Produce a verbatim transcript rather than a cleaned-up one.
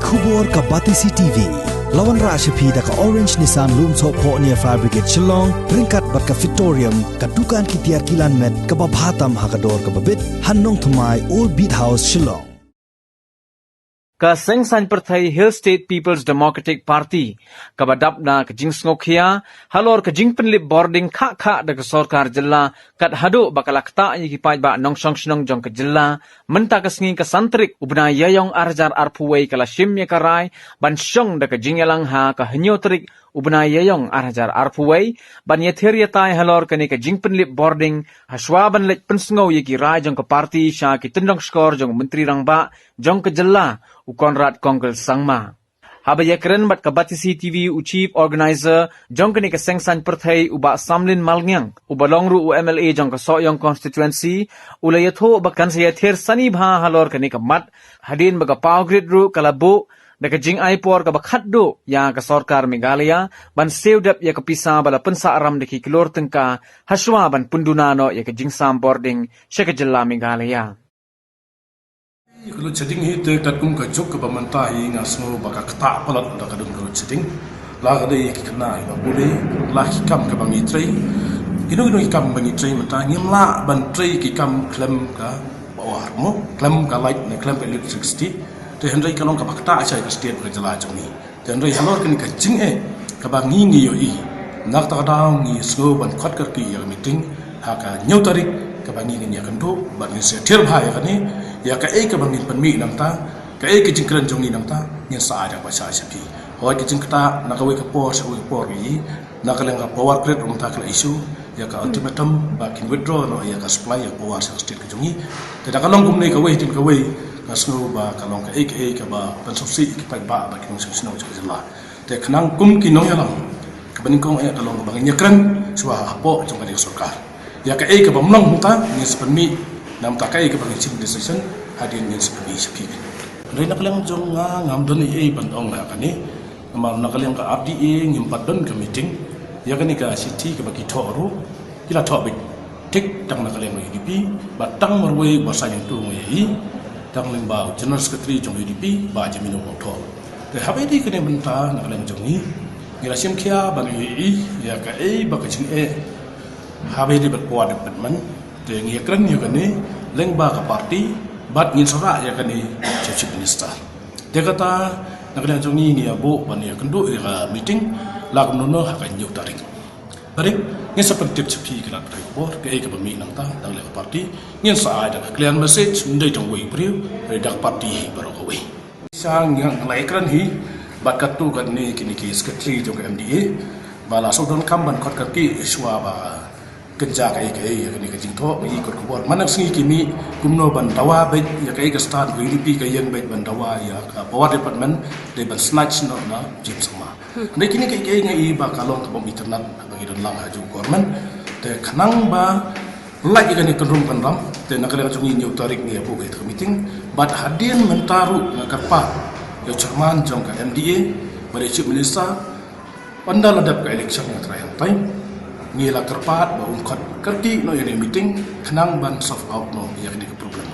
Khubor ka Batesi T V. La wanrah sha phi da ka Orange Nissan Lumsohphoh near Fire Brigade Shillong, ryngkat bad ka Fitorium, ka dukan ki tiar kilan met kaba bha tam ha ka dor kaba bit, ha Nongthymmai, Old Beat House, Shillong. Ka Seng Saiñ Pyrthei Hill State People's Democratic Party, kaba dap na ka jingsngewkhia halor ka jingpynlip bording khah khah da ka sorkar jylla, kat haduh ba ka la ktah ïa ki paidbah nongshong shnong jong ka jylla. Mynta ka sngi ka san tarik u bnai Ïaïong ar hajar arphew wei ka la shim ïa ka rai ban shong da ka jingïalang ha ka hynñiew tarik u bnai Ïaïong ar hajar arphew wei, ban ïathir ïatai halor kane ka jingpynlip bording, hashwa ban leit pynsngew ïa ki rai jong ka party sha ki tyndong shkor jong u Myntri Rangbah jong ka jylla, u Conrad Kongkal Sangma. Haba ïakren bad ka Batesi T V u Chief Organizer jong kane ka Seng Saiñ Pyrthei, u Bah Samlin Malngiang, uba long ruh u M L A jong ka Sohiong Constituency, u la ïathuh ba kan sa ïathir sani bha halor kane ka mat, hadien ba ka Power Grid ruh ka la buh da ka jingai por kaba khatduh ïa ka sorkar Meghalaya ban siew dep ïa ka pisa ba la pynsah ram da ki klur tyngka, hashwa ban pynduna noh ïa ka jingsam bording sha ka jylla Meghalaya. Ka load shedding hi te katkum ka juk kaba mynta hi nga sngew ba ka ktah palat da ka don ka load shedding. La ka dei ki khynnah kiba pule, la ki kam kaba ngi trei. Kino kino ki kam ba ngi trei mynta ngim lah ban trei ki kam khlem ka power mo, khlem ka light ne khlem ka electricity. Te hynrei ka long kaba ktah shai ka state ka jylla jong ngi. Te hynrei halor kane ka jingeh kaba ngi ngi ïohi, na kata ka daw ngi sngew ban khot kyrkieh ïa ka meeting ha ka hynñiew tarik, kaba ngi ngin ïakynduh bad ngin sa ïathir bha ïa kane, ïa kaei kaba ngin pynmih nangta, kaei ka jingkren jong ngi nangta ngin sa ai da kaba shai sha phi. Hooid, ka jingktah na kawei ka por sha kawei ka por ngi, na ka liang ka Power Grid ruh mynta ka la issue ïa ka ultimatum ba kin withdraw noh ïa ka supply ïa ka power sha ka state ka jong ngi. Te da ka long kumne kawei hadien kawei, nga sngew ba ka long kaei kaei kaba pynsngewsih ïa ki paidbah bad ki nongshong shnong jong ka jylla. Te khnang kum ki nongïalam, kaba nyngkong eh ka long kaba ngin ïakren shuwa hapoh jong kane ka sorkar. Ïa kaei kaba ym long mynta ngin sa pynmih, namar kaei kaba ngin shim decision hadien ngin sa pynmih sha phi. Hynrei na ka liang jong nga ngam don ei ei ban ong ha kane. Namar na ka liang ka R D A ngim pat don ka meeting. Ïa kane ka shithi kaba ki thoh ruh, ki la thoh beit thik tang na ka liang ka U D P, bad tang marwei ba saiñ hangto nga ïohi, tang lyngba u General Secretary jong U D P, Bah Jemino Mawthoh. Te haba ïadei kane mynta na ka liang jong ngi, ngi la shim khia ban ïohi ïa kaei ba ka jingeh haba ïadei bad power department. Te ngi ïakren ïa kane lyngba ka party, bad ngin sa rah ïa kane sha u Chief Minister. Te kata, na ka liang jong ngi ngi ïa buh ban ïakynduh ïa ka meeting la kumno kumno ha ka hynñiew tarik. Tarik, ngin sa pyntip sha phi ka lad ka khubor, kaei kaba mih nangta, dang leh ka party, ngin sa ai da ka clear message, ym dei tang uwei u briew, hynrei da ka party hi baroh kawei. Sha ngi la ïakren hi bad katto katne kine ki secretary jong ka M D A, ba la shu donkam ban khot kyrkieh shuwa ba kynja kaei kaei ïa kane ka jingthoh, ïa ki kot khubor. Man la ka sngi ki mih kumno ban dawa beit ïa kaei ka stand ka U D P ka ïeng beit ban dawa ïa ka power department, dei ban snatch noh na James Sangma. Hynrei kine kaei kaei nga i ba ka long kaba ym itynnad ba ngi don lang ha ju government. Te khnang ba lait ïa kane ka kynrum kynram, te na ka liang jong ngi hynñiew tarik ngi ïa buh ïa ka meeting. Bad hadien mynta ruh nga kyrpad ïa u chairman jong ka M D A bad ïa u Chief Minister, ynda la dep ka election nga trai hangtai, ngi la kyrpad ba un khot kyrkieh noh ïa kane ka meeting khnang ban solve out noh ïa kane ka problem.